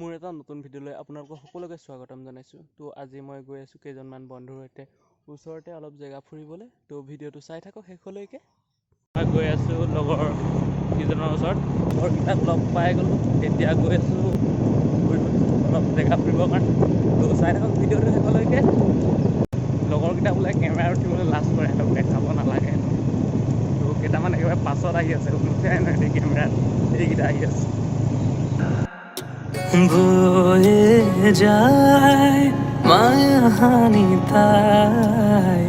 মোৰ এটা নতুন ভিডিঅ'লৈ আপোনালোকক সকলোকে স্বাগতম জনাইছোঁ। তো আজি মই গৈ আছোঁ কেইজনমান বন্ধুৰ সৈতে ওচৰতে অলপ জেগা ফুৰিবলৈ। তো ভিডিঅ'টো চাই থাকক শেষলৈকে। মই গৈ আছোঁ লগৰ কেইজনৰ ওচৰত, লগৰকেইটাক লগ পাই গ'লোঁ। এতিয়া গৈ আছোঁ অলপ জেগা ফুৰিবৰ কাৰণে। তো চাই থাকক ভিডিঅ'টো শেষলৈকে। লগৰকেইটা বোলে কেমেৰা উঠিবলৈ লাজ কৰে, সিহঁতক দেখাব নালাগে। তো কেইটামান একেবাৰে পাছত আহি আছে, নুঠে নাই কেমেৰাত, এইকেইটা আহি আছে। বয়ে যায় মায়াহানি তাই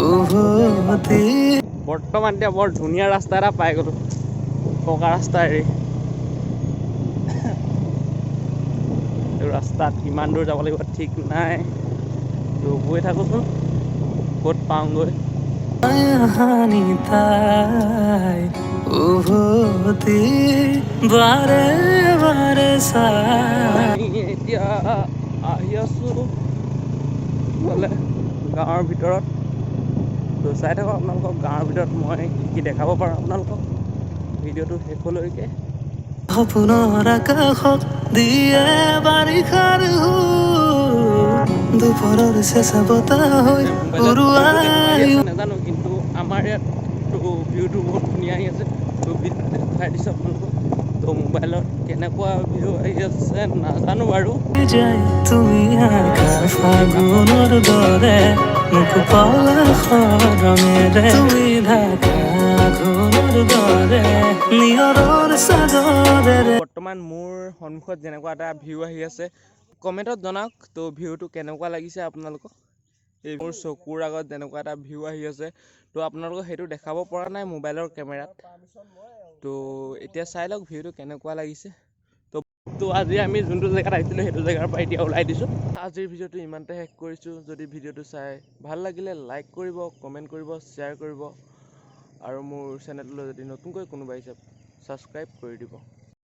উভতি। বৰ্তমান এতিয়া বৰ ধুনীয়া ৰাস্তা এটা পাই গ'লোঁ, পকা ৰাস্তা এৰি। এই ৰাস্তাত কিমান দূৰ যাব লাগিব ঠিক নাই। তো গৈ থাকোঁচোন, ক'ত পাওঁগৈ। মায়াহানি তাই উভতি বাৰে বাৰে চাই। আমি এতিয়া আহি আছোঁ ইফালে গাঁৱৰ ভিতৰত। তো চাই থাকক, আপোনালোকক গাঁৱৰ ভিতৰত মই কি কি দেখাব পাৰোঁ আপোনালোকক ভিডিঅ'টো শেষলৈকে। সপোনৰ আকাশত দিয়ে বাৰিষাৰ সুৰ, দুপৰৰ চেঁচা বতাহ হৈ উৰুৱাই নাজানো, কিন্তু আমাৰ ইয়াত ভিউটো বহুত ধুনীয়া আহি আছে। তো দেখাই দিছোঁ আপোনালোকক। তো মোবাইলত কেনেকুৱা ভিউ আহি আছে নাজানো বাৰু। যায়। তুমি আঁকা ফাগুনৰ দৰে মোক পলাশৰ ৰঙেৰে, তুমি ঢাকা আঘোণৰ দৰে নিয়ৰৰ চাদৰেৰে। বৰ্তমান মোৰ সন্মুখত যেনেকুৱা এটা ভিউ আহি আছে, কমেণ্টত জনাওক তো ভিউটো কেনেকুৱা লাগিছে আপোনালোকক। এই মোৰ চকুৰ আগত যেনেকুৱা এটা ভিউ আহি আছে, তো আপোনালোকক সেইটো দেখাব পৰা নাই মোবাইলৰ কেমেৰাত। তো এতিয়া চাই লওক ভিউটো কেনেকুৱা লাগিছে। তো আজি আমি যোনটো জেগাত আহিছিলোঁ, সেইটো জেগাৰ পৰা এতিয়া ওলাই দিছোঁ। আজিৰ ভিডিঅ'টো ইমানতে শেষ কৰিছোঁ। যদি ভিডিঅ'টো চাই ভাল লাগিলে লাইক কৰিব, কমেণ্ট কৰিব, শ্বেয়াৰ কৰিব আৰু মোৰ চেনেলটোলৈ যদি নতুনকৈ কোনোবা আহিছে, ছাবস্ক্ৰাইব কৰি দিব।